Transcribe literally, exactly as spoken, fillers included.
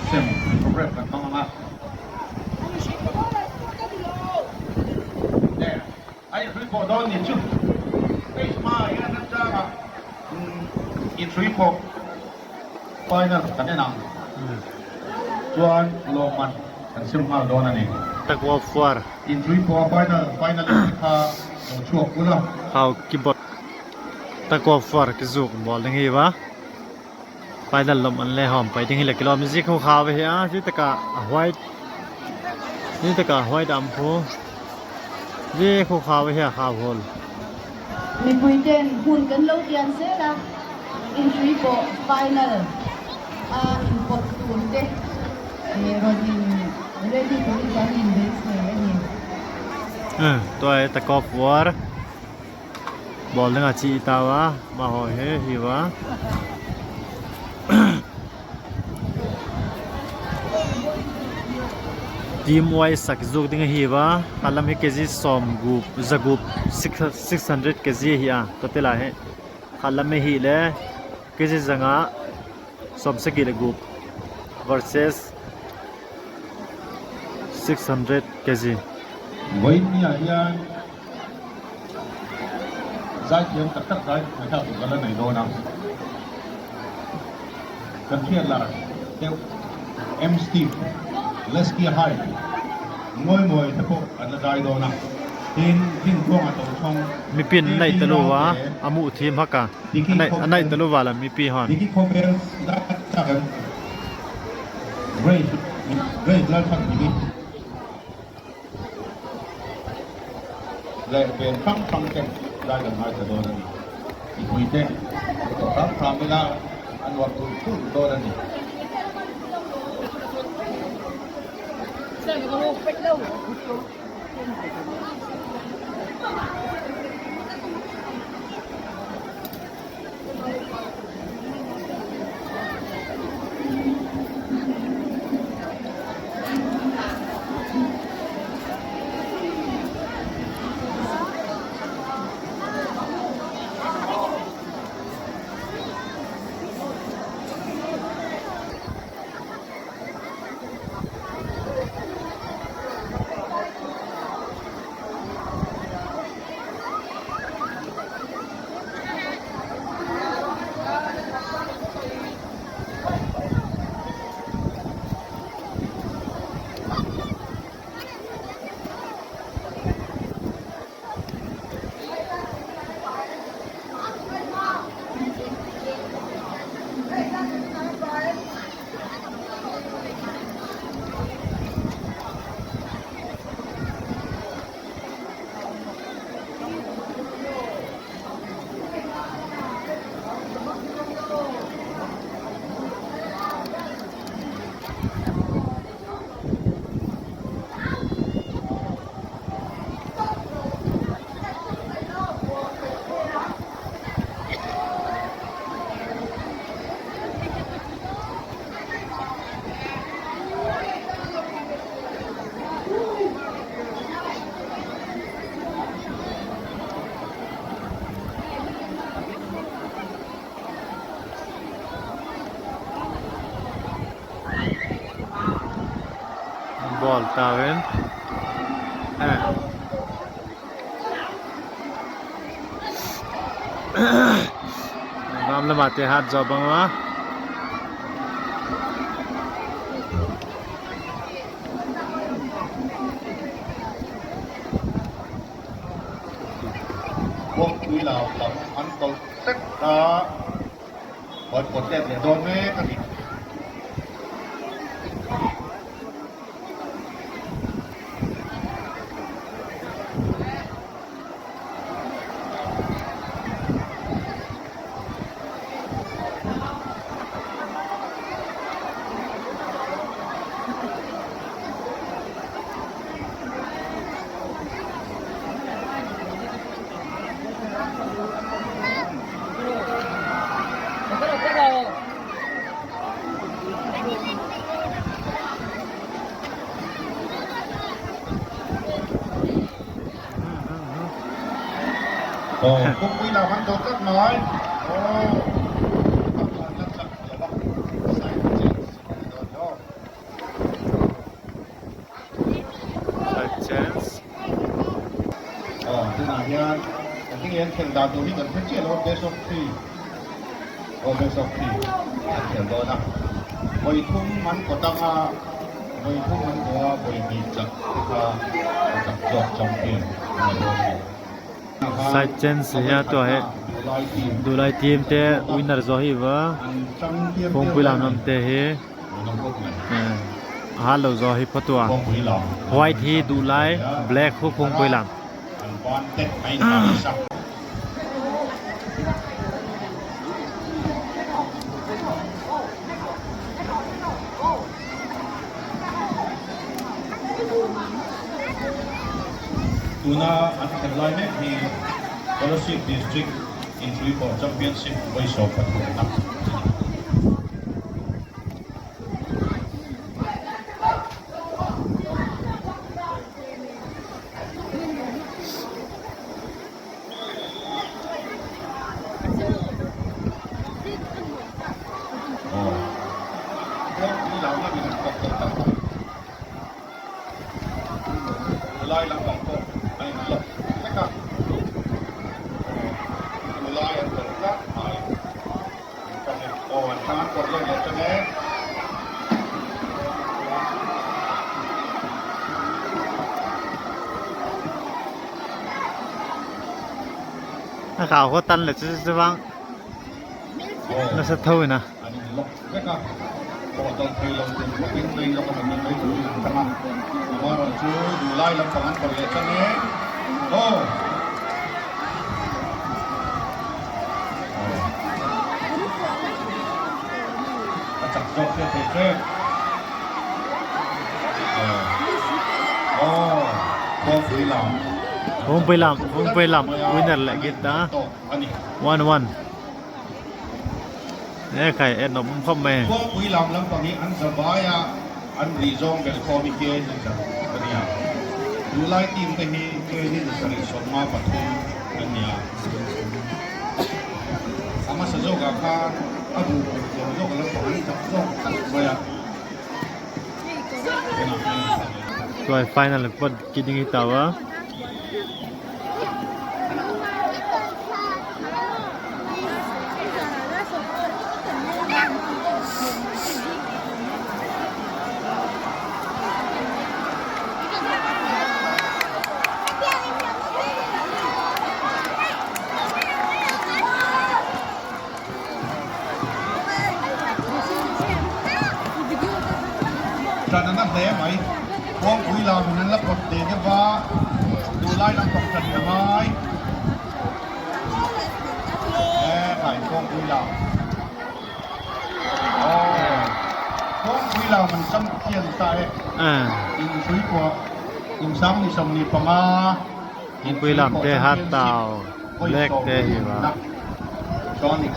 Sem, program kan hmang a. Nè, ai hrui pawh dawn ni chu. Page hma hian kan chang a. Hmm, inhrui pawh final kan en ang. Hmm. Chuan lawmman kan sim nghal dawn a ni. Tug of war. Inhrui pawh final, final kha lo chhuak ula. Khau kibawt. Tug of war kizuk bawl ding hi va. Final lawmman le hawm pei ding hi la kilawm zie khu khau ve hi a, zie taka a white, zie taka white am khu, zie khu khau ve hi a, khau hol. Mipui ten hun kan lo tian se la, inhrui pawh final a inpawt tur te, eh, rawn in ready tur kan in beisei a ni. Eh, tua e tug of war. Bawl ding a chi i ta va, ma ho he hi va. Team wise a kizuk ding a hi va. Khat lam hi kg sawm gup, za gup, six, six hundred kg hi a. Total a hi. Khat lam hi le kg zanga sawmsagih le gup versus six hundred kg. Vawiin ni ah hian zaithiam tak tak zai hnathawk kan la nei dawn a. Kan hriat lar deuh M Steve, Leskie High, Ngawi Ngawi te pawh an la zai dawn a. Tin, Ringkuanga Tochhawng, mipi'n an nei taluo a, a muh thiem hak a. A nei, a nei taluo a la mipi hon. Diki Khawbel, Lal Chak em? Grace, Grace Lalchhak Diki. Leh pen hrang hrang te zai kan ngai ta dawn a ni. Mipui te, tawh hrang hrang ila an uar tul tul dawn a ni. Bawl ta vin. Eh. Ram lama te hat zo bang a. Bawk tui lau lam an kal tek a. Bawk kal tek leh dawn mek a ni. Aw, kawngpui lam an dawt tlat mai. Aw. Side change. Hian, I think hian thil dah tur hi kan hre chiah lo, best of three. Oh, best of three. Kan thil dawn a. Voi thum an kawt ang a, voi thum an dawn a, voi hnih chak te kha, chak zawk champion. Side change hi a, tua hi Duhlai team te winner zawk hi va. Phungpui lam lam te hi. Eh, a hat lo zawk hi phawt a. White hi Duhlai, black hi Phungpui lam. Tuna an kher lai mek hi Kolasib District Inpui Pawh Championship voi sawm pathumna. Lai lampang pawh a inlawk vek a. Lai an kawt tlat mai. Aw, an thang an kawt leh leh ta nge. A khau khaw tan le chu chu vang. Aw. Nasa tho ina. An inlawk vek a. Kawt dal thei lo tur bawkin a inlawk a, min mai tur an thang a. Amaherawhchu Duhlai lampang an kawt leh ta nge. Aw. A chak zawk hret hret hret. Aw. Aw. Phungpui lam. Phungpui lam, Phungpui lam. Winner leh gift a. One one. E khai, e nawm khawp mai. Phungpui lam lampang hi an zavai a, an ri zawng bel khawm hi ke ni ta ka nia. Duhlai team te hi ke ni ta sari sawm nga pathum an nia. A hmasa zawk a khan, a bu zawng zawk lampang an chak zawk tak mai a. Tua final pawt ki ding hi ta a. Ṭan a na hle mai. Phungpui lam hin an la pawt te deuh a. Duhlai lampang ṭan a ngai. E khai, Phungpui lam. Aw. Phungpui lam an champion ta e. A. Inpui pawh. Kum sang hnih sawmhni panga. Phungpui lam te hat tau. Black te hi va. Tonic.